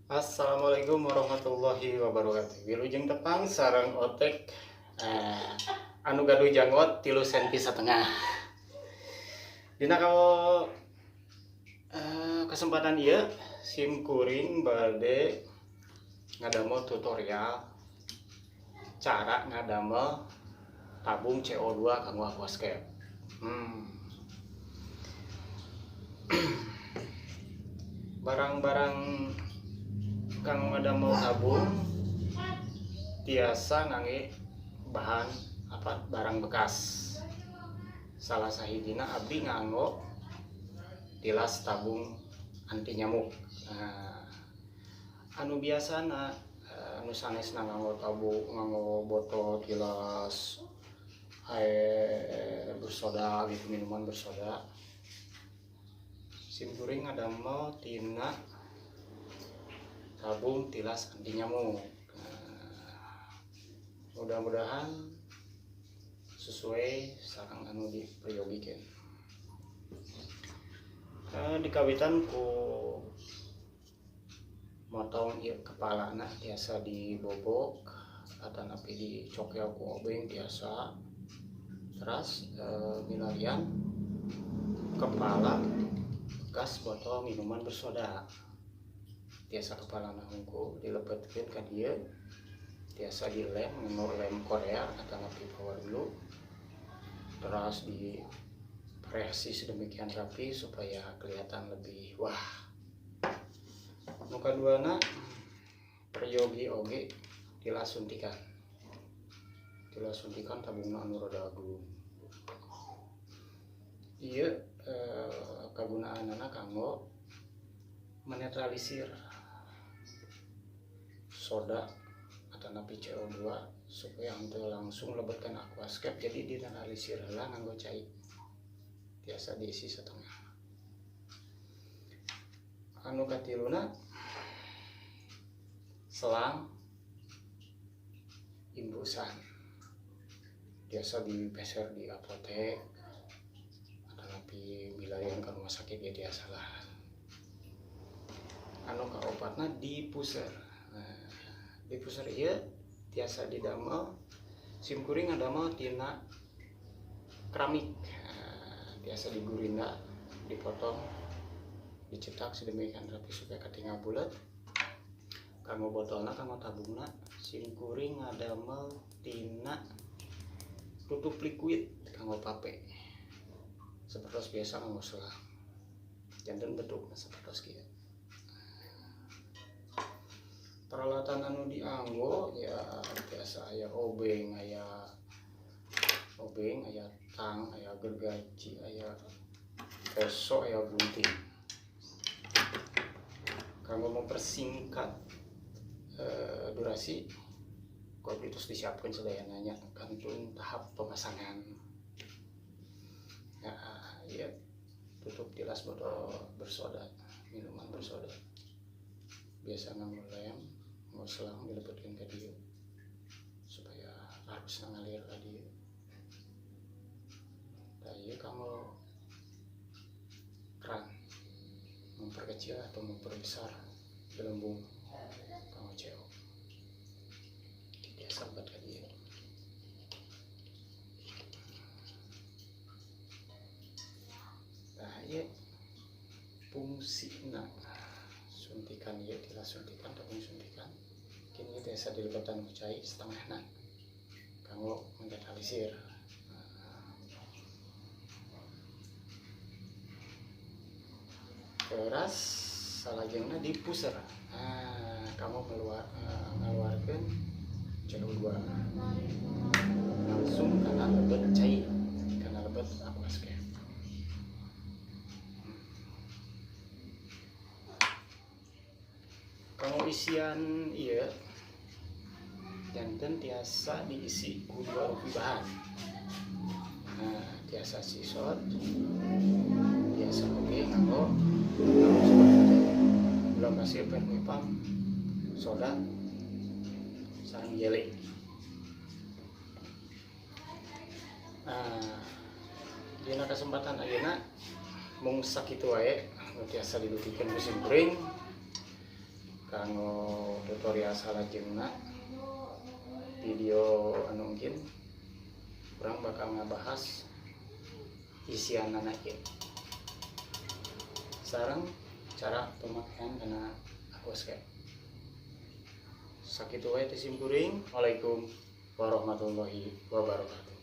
Assalamualaikum warahmatullahi wabarakatuh. Wilujeng tepang sareng otek anu gaduh janggot 3,5 senti. Dina kalau kesempatan ieu sim kuring bade ngadamel tutorial cara ngadamel tabung CO2 kanggo aquascape. Barang-barang kang ngadamel tabung tiasa ngangge bahan apa barang bekas. Salah sahijina abdi nganggo tilas tabung anti nyamuk. Nah, anu biasana anu sanesna nganggo tabung, nganggo botol tilas air bersoda gitu, minuman bersoda. Sim kuring ngadamel tina tabung tilas anti nyamuk. Nah, mudah-mudahan sesuai sareng anu diperyogikeun. Nah, dikawitan ku motong ieu kepalana, tiasa dibobok atanapi dicokel ku obeng tiasa. Terus milarian kepala bekas botol minuman bersoda, tiasa kepalana hungkul dilebetkeun ka dieu, tiasa dilem nganggo lem Korea atanapi power glue, terus dipresi sedemikian rapi supaya kelihatan lebih wah. Nu kaduana peryogi oge tilas suntikan, tilas suntikan tabungna anu rada agung ieu, kagunaanana kanggo menetralisir soda atanapi CO2 supaya henteu langsung lebet kana aquascape, jadi dinetralisir heula nganggo cai, tiasa diisi setengah. Anu katiluna selang imbusan, biasa dipeser di apotek atanapi milarian ke rumah sakit ya tiasa lah. Anu kaopatna diffuser. Nah, diffuser ieu tiasa didamel, sim kuring ngadamel tina keramik. Nah, tiasa digurinda, dipotong, dicetak sedemikian rapi supaya katingal bulat. Kanggo botolna, kanggo tabungna sim kuring ngadamel tina tutup liquid kanggo vape, seperti biasa nganggo selang, janten bentukna seperti kieu. Peralatan anu dianggo ya biasa aya obeng, aya tang, aya gergaji, aya peso, aya gunting. Kanggo mempersingkat durasi, kopi terus disiapkan sadayana nya, kantun tahap pemasangan. Nah, ya tutup tilas botol bersoda, minuman bersoda, biasa nganggo lem, nganggo selang, dilebetkeun ka dieu supaya arusna ngalir ka dieu. Tah, ieu kanggo keran memperkecil atau memperbesar gelembung kanggo CO, biasa buat ka dieu. Nah, ieu fungsina suntikan ieu, tilas suntikan, tabung suntikan kini tiasa dilebetan ku cai setengahna kanggo menetralisir. Teras salajengna diffuser. Nah, kamu ngaluarkeun CO2 langsung kana lebet cai, kana lebet aquascape. Kanggo isian ieu janten tiasa diisi ku dua rupi bahan. Nah, tiasa sisot, tiasa oge nganggo gula pasir, vermipam, soda, sareng jeli. Nah, dina kesempatan ayeuna mung sakitu wae nu tiasa didugikeun ku sim kuring. Kanggo tutorial salajengna, video anu mungkin urang bakal ngabahas isianana ieu sareng cara pemakaian kana aquascape. Sakitu wae ti simkuring. Waalaikum warahmatullahi wabarakatuh.